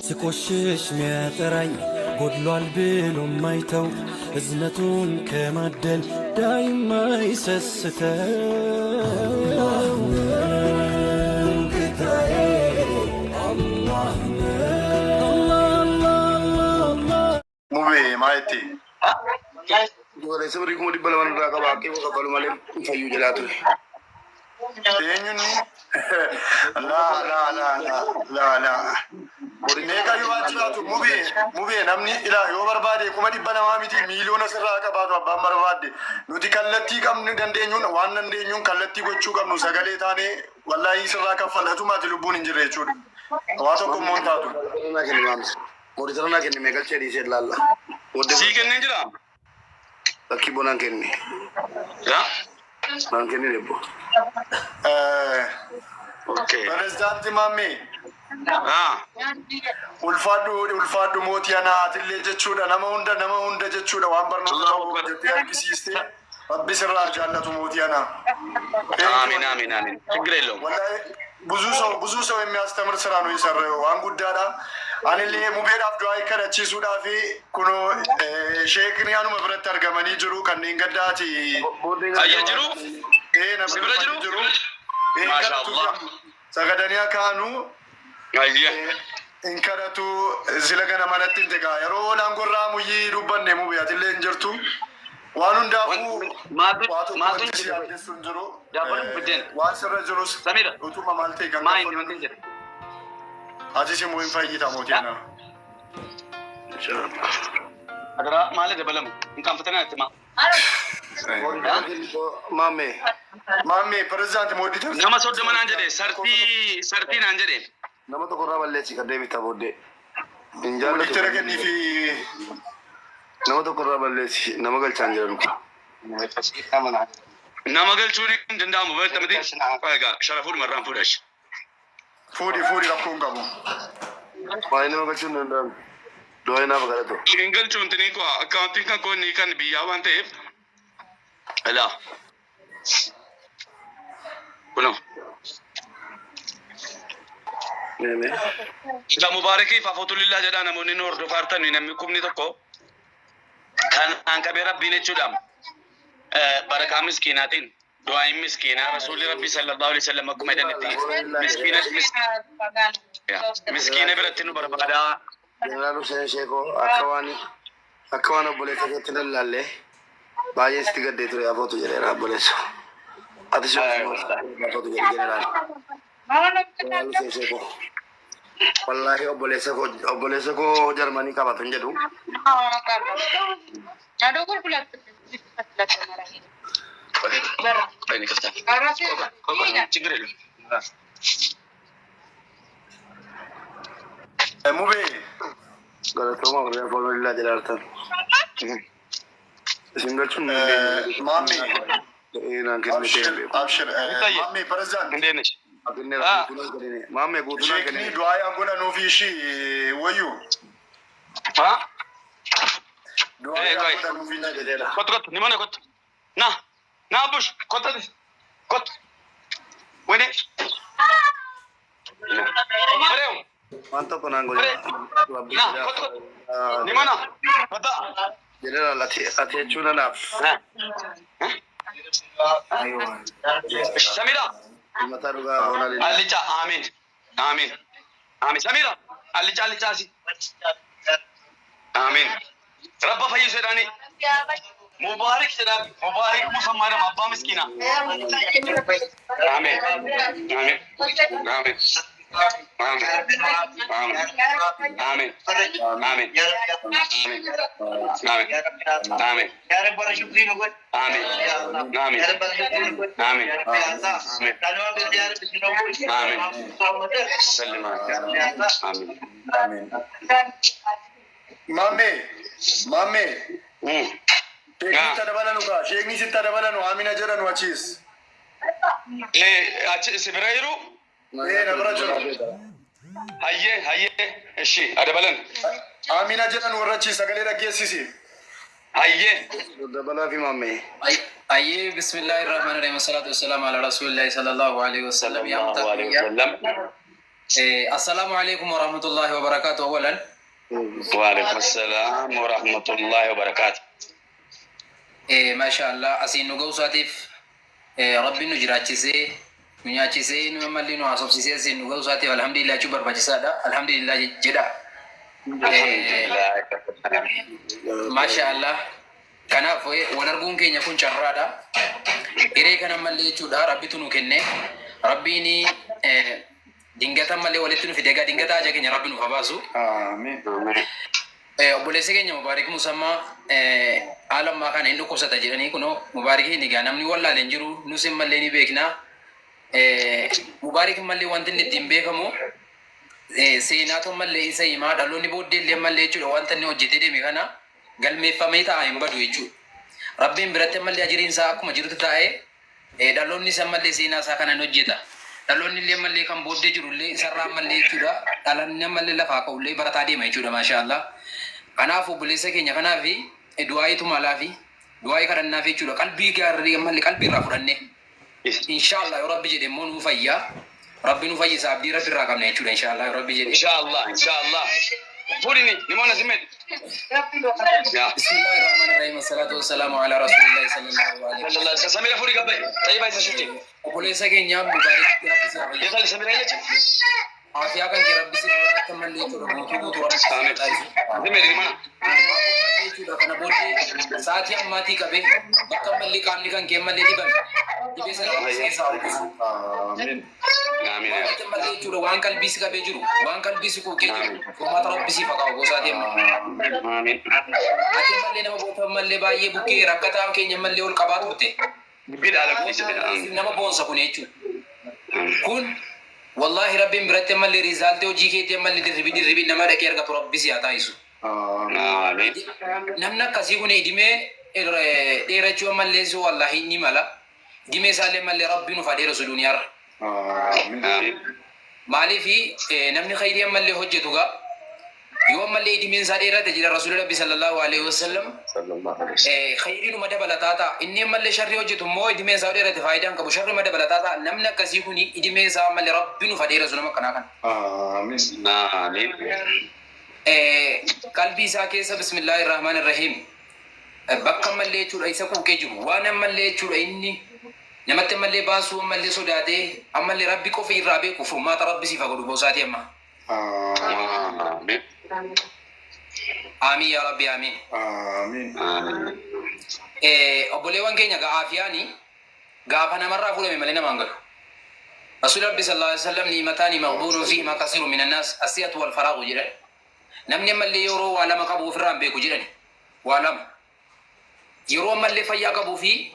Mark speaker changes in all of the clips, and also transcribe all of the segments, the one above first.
Speaker 1: ስቆሽሽ ሚያጠራኝ ጎድሏል ብሎ ማይተው እዝነቱን ከማደል ዳይማ ይሰስተው ጌታዬ አላህ ነው።
Speaker 2: Mubee maa jettee?
Speaker 3: Obboleessa birrii 200,000 irraa qaba. Haqqii koo kaffalu malee hin fayyu jedhaa ture.
Speaker 2: Eenyuun? Laa laa laa laa laa laa. Meeqa yoo jiraatu mubee mubee namni ilaa yoo barbaade 200,000 miti miiliyoona sirraa qabaatu abbaan barbaade nuti kallattii qabnu dandeenyuun waan dandeenyuun kallattii gochuu qabnu sagalee taanee wallaahii sirraa kaffalatumaati lubbuun hin jirre jechuudha. Waa tokko immoo hin taatu.
Speaker 3: Naa kenni maamsa. Mooditara naa kenni mee galchee dhiisee ilaalla. Booddee
Speaker 4: Sii kenneen jira.
Speaker 3: lakkii bonaan kenni.
Speaker 4: Yaa.
Speaker 3: Naan kenni debbo.
Speaker 4: Okay.
Speaker 2: Pirezidaantii Maammee
Speaker 4: Ah.
Speaker 2: ulfaadhu ulfaadhu mootii anaa atillee jechuudha nama hunda nama hunda jechuudha waan barnoota
Speaker 4: Allahu
Speaker 2: qabu
Speaker 4: Akbar.
Speaker 2: jettee argisiiste rabbi sirraa jaallatu mootii anaa.
Speaker 4: አሜን አሜን አሜን። ችግር የለውም።
Speaker 2: ወላሂ ብዙ ሰው ብዙ ሰው የሚያስተምር ስራ ነው የሰራው። waan guddaadha. Anillee mubeedhaaf du'aa kadhachiisuudhaaf kunoo sheekni anuma biratti argamanii jiru kanneen gaddaati.
Speaker 3: Booddee
Speaker 4: Ayya jiru
Speaker 2: Ee na
Speaker 4: Si bira jiru?
Speaker 2: jiru. Ee
Speaker 4: Maasha
Speaker 2: kadhatu
Speaker 4: Allah.
Speaker 2: sagadanii akaanu
Speaker 4: Ayya
Speaker 2: hin kadhatu sila kana manatti hin tegaa yeroo olaan gorraa muyyii dubbanne mubee atillee hin jirtu. Waan hundaafuu
Speaker 4: Maaltu
Speaker 2: waa tokko
Speaker 4: maaltu
Speaker 2: wanti si
Speaker 4: jira?
Speaker 2: yaaddessu hin jiru.
Speaker 4: Daabboon buddeen.
Speaker 2: Waan sirra jirus
Speaker 4: Samira.
Speaker 2: utuma maal ta'e kan
Speaker 4: maa inni
Speaker 2: kaffalu.
Speaker 4: wanti hin jedhe?
Speaker 2: Atis immoo hin fayyita mootii anaa.
Speaker 4: Adaraa maali dabalamu? Hin qaanfatanaa itti maa?
Speaker 3: Maammee.
Speaker 2: Maammee pirezidaanti mooditar.
Speaker 4: Nama 30 naan jedhe sartii sartii naan jedhe.
Speaker 3: Nama tokko irraa balleessi kan deebita booddee. Hin jaallatu.
Speaker 2: Mooditara kenniifi
Speaker 3: Nama tokko irraa balleessi nama galchaan jiran.
Speaker 4: Nama galchuun hin danda'amu beekta miti. Egaa sharafuudhuma irraan fuudhash.
Speaker 2: fuudhi fuudhi rakkoo hin qabu.
Speaker 3: Waa'ee nama galchuun hin danda'amu. Du'aa naaf kadhatu.
Speaker 4: Hin galchuun tinii koo akkaawuntiin kan koo inni kan biyyaa waan ta'eef. Alaa. Kunoo.
Speaker 3: Meemee.
Speaker 4: Egaa Mubaarakiif afootulillaa jedhaa namoonni nu hordofaa jirtan namni 1,000 kanaan qabee rabbiin jechuudha. Barakaa miskiinaatiin du'aayin miskiinaa rasuulli rabbii sallallahu alaihi wasallam akkuma jedhanitti miskiina miskiina biratti nu barbaadaa.
Speaker 3: Jeneraal Hussein Sheekoo akka waan akka waan obboleessa keetti lallaallee baay'ee sitti gaddee ture afootu jedheera obboleessa. Atis afootu jedhe jeneraal. Jeneraal Hussein Sheekoo. Wallaahi obboleessa koo obboleessa koo Jarmanii qabatu hin jedhu.
Speaker 4: ችግር የለም።
Speaker 2: Mubee
Speaker 3: Galatooma warri afoon lillaa jedhaartan. Isin galchuun hin dandeenye.
Speaker 2: Maammee
Speaker 3: Naan kennitee
Speaker 2: abshir
Speaker 3: hin beeku.
Speaker 2: abshir maammee pirezidaanti
Speaker 4: እንዴት ነሽ?
Speaker 3: Maammee guutuu naan
Speaker 2: sheekni
Speaker 3: kennine.
Speaker 2: du'aa yaa godhanuufi ishii wayyu
Speaker 4: Ah?
Speaker 2: du'aa
Speaker 4: Eh,
Speaker 2: yaa
Speaker 4: qoy.
Speaker 2: godhanuufi
Speaker 3: Jedheera.
Speaker 4: Kottu kottu ni mana kottu. Na na Abush kottu kottu. ወይኔ ፍሬው
Speaker 3: Waan tokko naan godhe.
Speaker 4: Na kottu kottu ni mana kottu.
Speaker 3: Jeneraal ati ati jechuun anaaf.
Speaker 4: ሰሚራ
Speaker 3: Mataa dhugaa hoonaa lillaa.
Speaker 4: አልጫ አሜን አሜን አሜን። ሰሚራ አልጫ አልጫ ሲ አሜን ረባ ፈይሱ jedhani ሙባረክ jedhan ሙባረክ ሙሰማ jedhama abbaa miskiina አሜን አሜን አሜን አሜን አሜን አሜን አሜን አሜን አሜን አሜን አሜን አሜን አሜን
Speaker 2: Maammee maammee sheekni sitti dabalanu kaa sheekni sitti dabalanu amina jedhanu achiis.
Speaker 4: Achi si bira jiru
Speaker 2: Ee na bira jiru.
Speaker 4: hayyee hayyee እሺ adabalan
Speaker 2: Amina jedhan warra achiis sagalee dhaggeessisi.
Speaker 4: hayyee
Speaker 3: Dabalaa fi maammee.
Speaker 5: Ayyee bismillahi rahmaani rahiim wasalaatu wasalaamu ala rasuulillahi sallallahu alaihi wasallam yaa
Speaker 4: sallallahu alaihi
Speaker 5: mutaa
Speaker 4: wasallam.
Speaker 5: Assalaamu alaikum warahmatullahi wabarakatuh. Awalan.
Speaker 4: Waalaikum assalam warahmatullahi wabarakatuh.
Speaker 5: Masha Allah, asiin nu ga'uu isaatiif, Rabbiin nu jiraachisee, nu nyaachisee, nu ammallee nu haasofsiisee asiin nu ga'uu isaatiif alhamdulillah jechuun barbaachisaadha. Alhamdulillah jedha.
Speaker 4: Alhamdulillah.
Speaker 5: Masha Allah. Kanaaf wal arguun keenya kun carraadha. Hiree kana ammallee jechuudha Rabbitu nu kenne. Rabbiin dingata ammallee walitti nu fide, egaa dingata haja keenya Rabbi nuuf haa baasu.
Speaker 2: Amiin.
Speaker 5: Obboleessi keenya Mubaarik Musammaa haala ammaa kana hin dhukkubsata jedhanii, kunoo Mubaarikiin egaa namni wallaale hin jiru, nus mallee ni beekna. Mubaarik mallee wanti inni ittiin beekamu seenaatu mallee isa himaa, dhaloonni booddee illee mallee jechuudha wanta inni hojjetee deeme kana galmeeffamee ta'a, hin badu jechuudha. Rabbiin biratti mallee ajiriin isaa akkuma jirutti taa'ee, dhaloonni isa mallee seenaa isaa kana hin hojjeta. Dhaloonni illee mallee kan booddee jiru illee isarraa mallee jechuudha dhalanni mallee lafaa ka'ullee barataa deema jechuudha, maasha Allah. Kanaaf obboleessa keenya kanaaf du'aayitu malaafi du'aayii kadhannaaf jechuudha, qalbii gaarii mallee qalbii irraa fudhanne. Inshaallah, yoo Rabbi jedhe immoo nuu fayyaa. Rabbi nu fayyisa, abdii Rabbi irraa qabna jechuudha, inshaallah, yoo Rabbi jedhe.
Speaker 4: Inshallah, inshallah. Fuudhini, nimoona simmeeti. Yaa.
Speaker 5: Bismillahir Rahmanir Rahim. Assalatu wassalamu ala Rasulillahi sallallahu alaihi
Speaker 4: Sallallahu alaihi wasallam. Samira, fuudhi gabbaye. Tayyibaa isa shifti.
Speaker 5: Obboleessa keenya Mubaarik, Rabbi si haa fayyisu.
Speaker 4: Yasal Samira jecha.
Speaker 5: Aafiyaa kan kee Rabbi si irraa akka mallee jechuudha guutuu guutuu Rabbi si haa taasisu.
Speaker 4: Simmeeti mana.
Speaker 5: Jechuudha kana booddee sa'aatii ammaatii qabee bakka mallee qaamni kan kee mallee dhibame dhibee sana Rabbi si keessaa hojjetu.
Speaker 2: Amiin.
Speaker 4: Amiin.
Speaker 5: Waan mallee jechuudha, waan qalbii si qabee jiru, waan qalbii si quuqee jiru, furmaata Rabbi siif haa qabu gosaatii amma.
Speaker 4: Amiin.
Speaker 5: Ati mallee nama goota mallee baay'ee bukkee rakkataa keenya mallee ol qabaa turte.
Speaker 4: Dubbii dhaala kun isa.
Speaker 5: Nama boonsa kun jechuudha. Kun wallahi Rabbiin biratti ammallee resultii hojii keetii ammallee dirribii dirribii nama dhaqee argatu Rabbi si haa taasisu.
Speaker 4: Amiin.
Speaker 5: Namni akkasii kun idimee dheerachuu ammallee si wallahi ni mala. Idimee isaallee ammallee Rabbi nuuf haa dheeressu duniyaarra.
Speaker 2: Amiin.
Speaker 5: Maaliif namni khayrii ammallee hojjetu gaa yoo ammallee idimeen isaa dheerate jedha Rasuulli Rabbi sallallahu alaihi wasallam,
Speaker 4: Sallallahu alaihi wasallam.
Speaker 5: Khayriinuma dabalataa ta'a. Inni ammallee sharrii hojjetu immoo idimeen isaa dheerate faayidaan qabu, sharruma dabalataa ta'a. Namni akkasii kuni idimeen isaa ammallee Rabbi nuuf haa dheeressu nama akkanaa kana.
Speaker 2: Amiin.
Speaker 4: Amiin.
Speaker 5: Qalbii isaa keessa, bismillaahi rahmaan irrahiim, bakka ammallee jechuudha isa quuqee jiru, waan ammallee jechuudha inni namatti ammallee baasuu ammallee sodaatee ammallee Rabbi qofa irraa beeku, furmaata Rabbi siif haa godhu boosaatii amma.
Speaker 4: Amiin.
Speaker 5: Aamiin yaa Rabbi, aamiin.
Speaker 2: Amiin.
Speaker 5: Obboleewwan keenya, ga'aafiyaani gaafa namarraa fuudhame malee namaan galu. Rasuul Rabbi sallallahu alaihi wasallam "نعمتان مغبون فيهما كثير من الناس، الصحة والفراغ" jedhan. Namni ammallee yeroo waa lama qabu ofirraa hin beeku jedhani. Waa lama. Yeroo ammallee fayyaa qabuu fi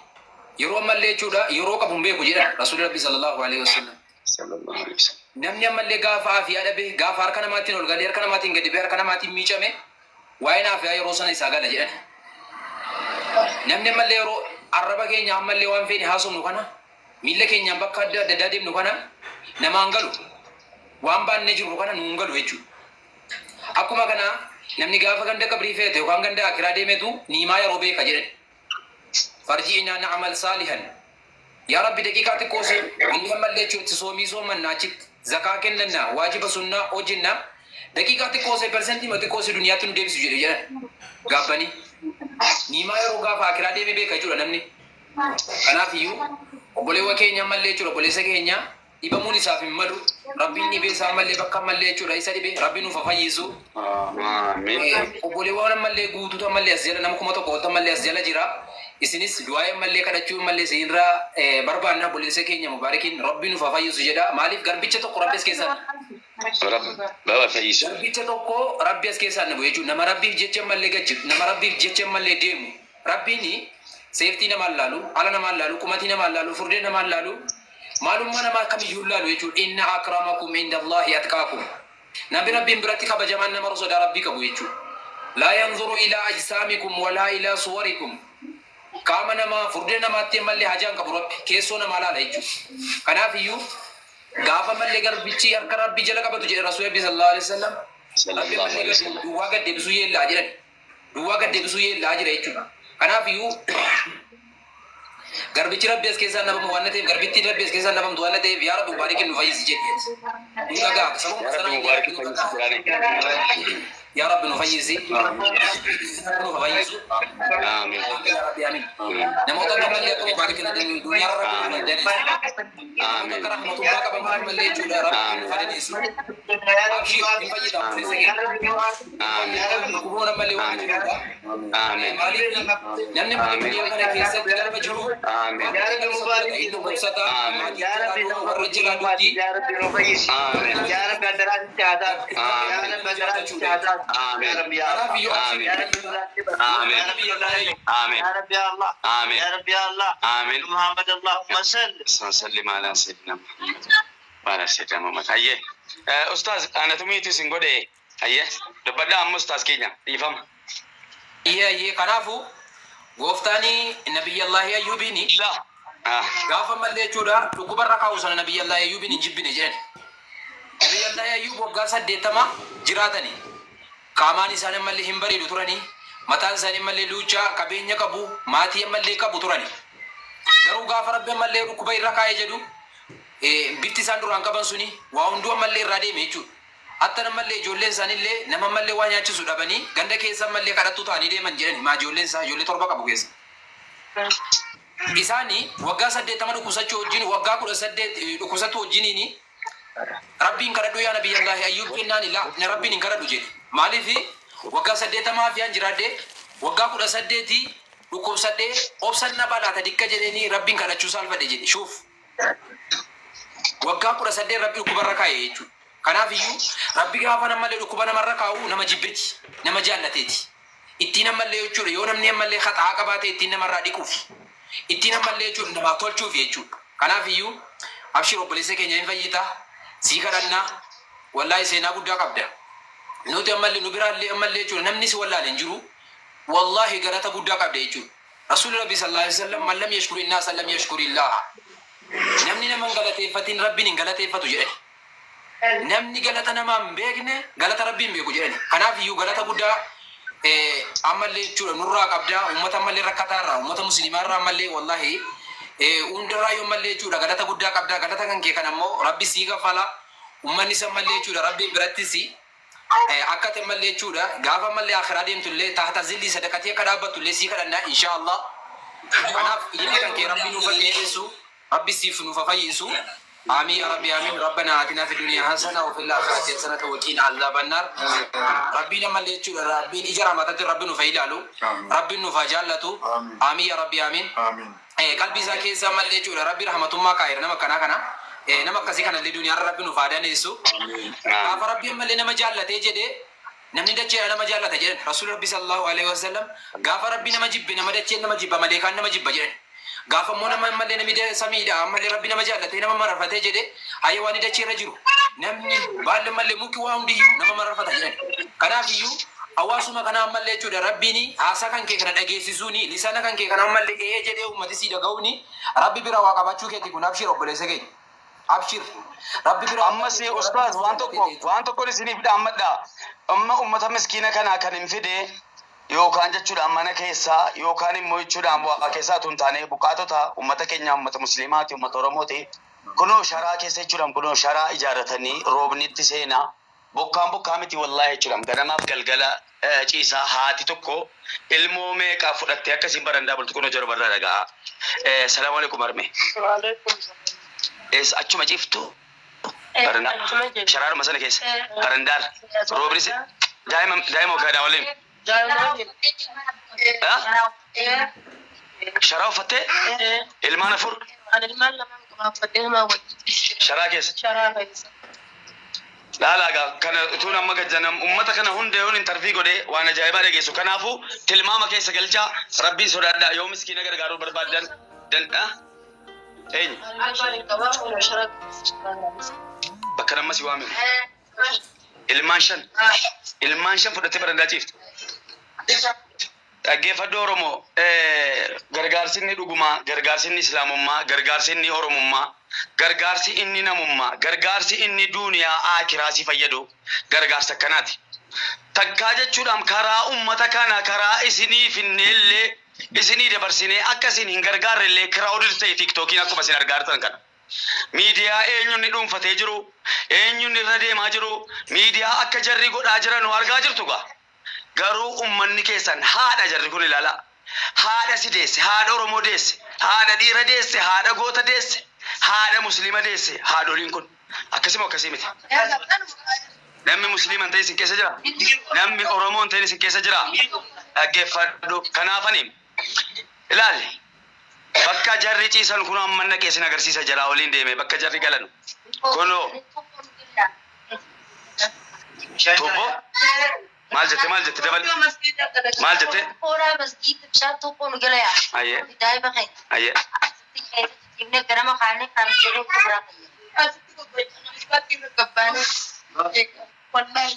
Speaker 5: yeroo ammallee jechuudha yeroo qabu hin beeku jedhan Rasuul Rabbi sallallahu alaihi wasallam.
Speaker 4: Sallallahu alaihi wasallam.
Speaker 5: Namni ammallee gaafa aafiyaa dhabe, gaafa harka namaatiin ol galee, harka namaatiin gadi ba'e, harka namaatiin miicame, waa'een aafiyaa yeroo sana isaa gala jedhan. Namni ammallee yeroo arraba keenya ammallee waan feene haasofnu kana, miilla keenyaan bakka adda adda addaa deemnu kana namaan galu. Waan baannee jirru kana nuun galu jechuudha. Akkuma kana namni gaafa ganda qabrii feete yookaan ganda akiraa deemetu niimaa yeroo beeka jedhan. فارجعنا نعمل صالحا. Yaa Rabbi, daqiiqaa xiqqoo see inni ammallee jechuun soomii soomannaa, achitti zakaa kennannaa, waajiba sunnaa hojjennaa, daqiiqaa xiqqoo see, persentii xiqqoo see duniyaatti nu deebisu jedhe jedhan gaabbanii. Niimaa yeroo gaafa akiraa deeme beeka jechuudha namni. Kanaaf iyyuu obboleewwan keenya ammallee jechuudha, obboleessa keenya dhibamuun isaaf hin malu. Rabbiin dhibee isaa ammallee bakka ammallee jechuudha isa dhibe Rabbiin nuuf haa fayyisu.
Speaker 4: Amiin.
Speaker 5: Obboleewwan ammallee guutuutu ammallee as jala, nama 1000 oltu ammallee as jala jira. Isinis du'aa ammallee kadhachuu ammallee isinirraa barbaanna. Obboleessa keenya Mubaarakiin Rabbiin nuuf haa fayyisu jedha. Maaliif garbicha tokko Rabbi as keessaa
Speaker 4: Rabbi baba fayyisu.
Speaker 5: Garbicha tokko Rabbi as keessaa nabu jechuudha. Nama Rabbiif jecha ammallee gajjiru, nama Rabbiif jecha ammallee deemu. Rabbiin seeftii namaan laalu, ala namaan laalu, qumatii namaan laalu, furdee namaan laalu, maalummaa namaa kamiyyuu laalu jechuudha. إن أكرمكم عند الله أتقاكم. Namni Rabbiin biratti kabajamaan nama sodaa Rabbii qabu jechuudha. لا ينظر إلى أجسامكم ولا إلى صوركم. Qaama namaa, furdina namaatti ammallee hajaan qabu Rabbi keessoo namaa laala jechuudha. Kanaaf iyyuu gaafa mallee garbichi harka Rabbii jala qabatu jedhe Rasuul Rabbii sallallahu alaihi wasallam. Rabbi
Speaker 4: Sallallahu alaihi
Speaker 5: mallee
Speaker 4: wasallam.
Speaker 5: duwwaa gad deebisuu yeellaa jedhan. Duwwaa gad deebisuu yeellaa jira jechuudha. Kanaaf iyyuu Garbichi Rabbi as keessaa nabamu waan ta'eef, garbittiin Rabbi as keessaa nabamtu waan ta'eef, yaa Rabbi Mubaarikin nu fayyisi jedhi. Nu dhagaa sababuma
Speaker 4: Yaa Rabbi
Speaker 5: sanaan
Speaker 4: Mubaarikin
Speaker 5: nu
Speaker 4: fayyisi
Speaker 5: dhagaa.
Speaker 4: jedhaani.
Speaker 5: Yaa Rabbi nu fayyisi. Nu fayyisu.
Speaker 4: Amiin.
Speaker 5: Yaa Rabbi amiin. Namoota akka malee akka Mubaarikin duniyaa Rabbi nu fayyadanis. Namoota akka rahmatummaa qaban akka malee jechuudha Rabbi nu fayyadanis. Abshir hin fayyida obboleessa keenya.
Speaker 4: Amiin.
Speaker 5: Dhukkuboon ammallee waan jirudha.
Speaker 4: Amiin.
Speaker 5: Maaliif namni malee biyya kana keessatti galma jiru
Speaker 4: Amiin.
Speaker 5: inni dhukkubsataa maatii jiraatu warra jiraatutti
Speaker 4: Amiin. Amiin.
Speaker 5: Kanaaf iyyuu
Speaker 4: Amiin. Amiin. Amiin. Amiin. Amiin. Salli ala sayyidina Muhammad. Wa ala sayyidina Muhammad. Hayyee. Ustaaz anatumiitu isin godhe. Hayyee. Dubbadhaa amma ustaaz keenya dhiifama.
Speaker 5: Iyyee iyyee, kanaafu gooftaanii Nabiyyallahi Ayyuubiin
Speaker 4: Laa. Ah.
Speaker 5: gaafa mallee jechuudha dhukkubarra kaa'u sana Nabiyyallahi Ayyuubiin hin jibbine jedhan. Nabiyyallahi Ayyuub waggaa 80 jiraatanii qaamaan isaanii ammallee hin bareedu turanii, mataan isaanii ammallee luuchaa, qabeenya qabu, maatii ammallee qabu turani. Garuu gaafa Rabbi ammallee dhukkuba irra kaa'ee jedhu, bifti isaan duraan qaban suni waa hunduu ammallee irraa deeme jechuudha. Hatta ammallee ijoolleen isaaniillee nama ammallee waa nyaachisu dhabanii ganda keessa ammallee kadhattuu ta'anii deeman jedhani. Maa ijoolleen isaa ijoollee 7 qabu keessa. Isaani waggaa 80 dhukkubsachuu wajjin, waggaa 18 dhukkubsachuu wajjiniini Rabbiin kadhadhu yaa Nabiyyallahi Ayyuub jennaan, ilaa na Rabbiin hin kadhadhu jedhe. Maaliif waggaa 80 fi an jiraadhe, waggaa 18 dhukkubsadhee obsan na balaata dikka jedheenii Rabbiin kadhachuu saalfadhe jedhe. Shuuf, waggaa 18 Rabbi dhukkubarra kaa'e jechuudha. Kanaaf iyyuu Rabbi gaafa namallee dhukkuba namarra kaa'u nama jibbeeti, nama jaallateeti. Ittiin ammallee jechuudha yoo namni ammallee haxaa qabaate ittiin namarraa dhiquuf, ittiin ammallee jechuudha namaaf tolchuuf jechuudha. Kanaaf iyyuu abshir obboleessa keenya, hin fayyita, sii kadhannaa. Wallaahi seenaa guddaa qabda. Nuti ammallee nu biraallee ammallee jechuudha namni si wallaale hin jiru. Wallaahi galata guddaa qabda jechuudha. Rasuulli Rabbi sallallahu alaihi wasallam, "Man lam yashkuri naasa lam yashkuri Illaaha." Namni nama hin galateeffatin Rabbiin hin galateeffatu jedhani. Namni galata namaa hin beekne galata Rabbii hin beeku jedhani. Kanaaf iyyuu galata guddaa ammallee jechuudha nurraa qabdaa, uummata ammallee rakkataarraa, uummata musliimaarraa ammallee, wallaahi hundarraa yoo ammallee jechuudha galata guddaa qabdaa. Galata kan kee kan ammoo Rabbi sii kaffala. Uummanni isa ammallee jechuudha Rabbiin birattis akka ati ammallee jechuudha gaafa ammallee akhiraa deemtu illee tahta zillii sadaqatii akka dhaabbattu illee sii kadhannaa insha Allah. Kanaaf ilmi kan kee Rabbi nuuf dheeressu, Rabbi siif nuuf fayyisu. Amiin ya Rabbi amiin. Rabbana atina fi dunya hasana wa fil akhirati hasanata wa qina azaban nar. Rabbiin ammallee jechuudha Rabbiin ija rahmatatti Rabbi nuuf haa ilaalu. Rabbiin nuuf haa jaallatu. Amiin ya Rabbi amiin. Qalbii isaa keessa ammallee jechuudha Rabbi rahmatummaa kaa'eera nama akkanaa kana. Nama akkasii kanallee duniyaarra Rabbi nuuf haa daneessu. Gaafa Rabbi ammallee nama jaallatee jedhee namni dacheedha nama jaallata jedhan. Rasuulli Rabbi sallallahu alaihi wasallam, gaafa Rabbi nama jibbe nama dacheen nama jibba, maleekaan nama jibba jedhan. Gaafa immoo nama ammallee namni samiidha ammallee Rabbi nama jaallatee nama mararfatee jedhe hayawaani dacheerra jiru, namni baalli ammallee muki waa hundiyyuu nama mararfata jedhan. Kanaaf iyyuu hawaasuma kana ammallee jechuudha Rabbiin haasaa kan kee kana dhageessisuuni, lisaana kan kee kana ammallee ee jedhee uummati sii dhaga'uuni Rabbi bira waa qabaachuu keeti kun. Abshir obboleessa keenya. Abshir. Rabbi bira
Speaker 4: Ammas ustaaz, waan tokkon isiniif dhaammadha. Amma ummata miskiina kanaa kan hin fide yookaan jechuudha mana keessaa yookaan immoo jechuudha waa keessaa tun taane buqqaatota ummata keenya, ummata musliimaati, ummata Oromooti. Kunoo sharaa keessa jechuudha, kunoo sharaa ijaarratanii roobni itti seenaa. Bokkaan bokkaa miti wallaahi jechuudha, ganamaaf galgala ciisaa. Haati tokko ilmoo meeqa fudhattee akkasiin barandaa bultu kunoo jiru barraa dhaga'a. Salaamu alaikum harme. Eessa achuma ciftu? Barandaa. Sharaaruma sana keessa. Barandaar. Roobni si daa'ima daa'ima kadhaa waliin. Sharaa uffattee ilmaan 4 sharaa keessa. Laalaa gaa kana utuun amma gajjanam ummata kana hunda yoon interview godhee waan ajaa'ibaa dhageessu. Kanaafuu tilmaama keessa galchaa, Rabbiin sodaadhaa yoo miskiina gargaaruu barbaaddan danda'a. Eenyu? Bakka namma si waaminu. Ilmaan 5. Ilmaan 5 fudhattee barandaa ciifte. Dhaggeeffadhu Oromoo, gargaarsi inni dhugumaa, gargaarsi inni Islaamummaa, gargaarsi inni Oromummaa, gargaarsi inni namummaa, gargaarsi inni duuniyaa aakiraa si fayyadu gargaarsa akkanaati. Takkaa jechuudhaan karaa ummata kana karaa isinii finneellee. Isinii dabarsinee akka isin hin gargaarre illee crowded ta'e TikTokiin akkuma isin argaartan kana. Miidiyaa eenyuun dhuunfatee jiru, eenyuun irra deemaa jiru, miidiyaa akka jarri godhaa jiran nu argaa jirtu gaa. Garuu ummanni keessan haadha jarri kun ilaala. Haadha si deesse, haadha Oromoo deesse, haadha dhiira deesse, haadha goota deesse, haadha musliima deesse, haadholiin kun. Akkasuma akkasii miti. Namni musliima hin ta'in isin keessa jira? Namni Oromoo hin ta'in isin keessa jira? Dhaggeeffadhu. Kanaafani ilaali. Bakka jarri ciisan kun amma naqee isin agarsiisa jira waliin deeme bakka jarri galan. Kunoo Tubboo maal jette maal jette dabali maal jette?
Speaker 6: Koraa masgiida bishaan tokko nu gala yaa.
Speaker 4: Ayyee.
Speaker 6: Daa'ima keenya.
Speaker 4: Ayyee.
Speaker 6: Jibne ganama kaanee kan jedhu biraa fayyada.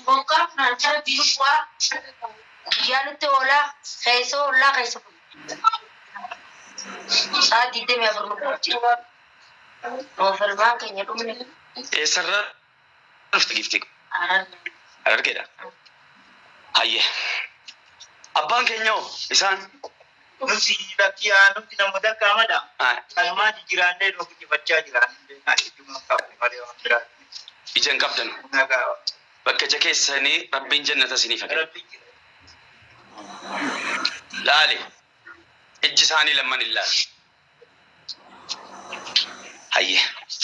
Speaker 6: Bokkaa naan jara biiru guyyaanitti oolaa keessa oolaa keessa sa'a 24 nu jira. Roofalmaan keenya dhumne.
Speaker 4: Eessarra dhufte gifti? Harargeedha. Hayyee. Abbaan keenya hoo isaan?
Speaker 7: Nuti bakki nuti namoota akka amala. Kanumaan jijjiirannee nu guddifachaa jiraan.
Speaker 4: Ija hin qabdan. Bakka ija keessanii Rabbiin jannata isiniif haa kennu. Laali. Ijji isaanii lamman hin laalu. Hayyee.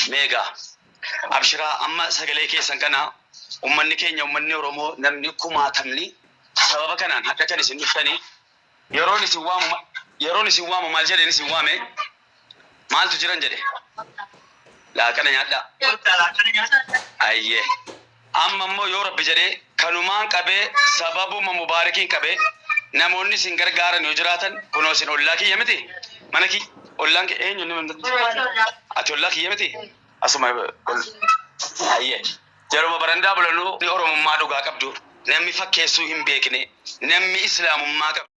Speaker 4: Meegaa. Abshiraa amma sagalee keessan kana ummanni keenya ummanni Oromoo namni kumaatamni sababa kanaan akka kan isin dhuftanii yeroon isin waamu yeroon isin waamu maal jedheen isin waame maaltu jiran jedhe laaqana nyaadhaa. Ayyee. Amma immoo yoo Rabbi jedhee kanumaan qabee sababuma mubaarakiin qabee namoonni isin gargaaran yoo jiraatan kunoo isin ollaa kiyya miti mana kiyya ollaan kee eenyu inni ati ollaa kiyya miti asuma ayyee jaruma barandaa bulanuu ni Oromummaa dhugaa qabdu namni fakkeessuu hin beekne namni Islaamummaa qabdu.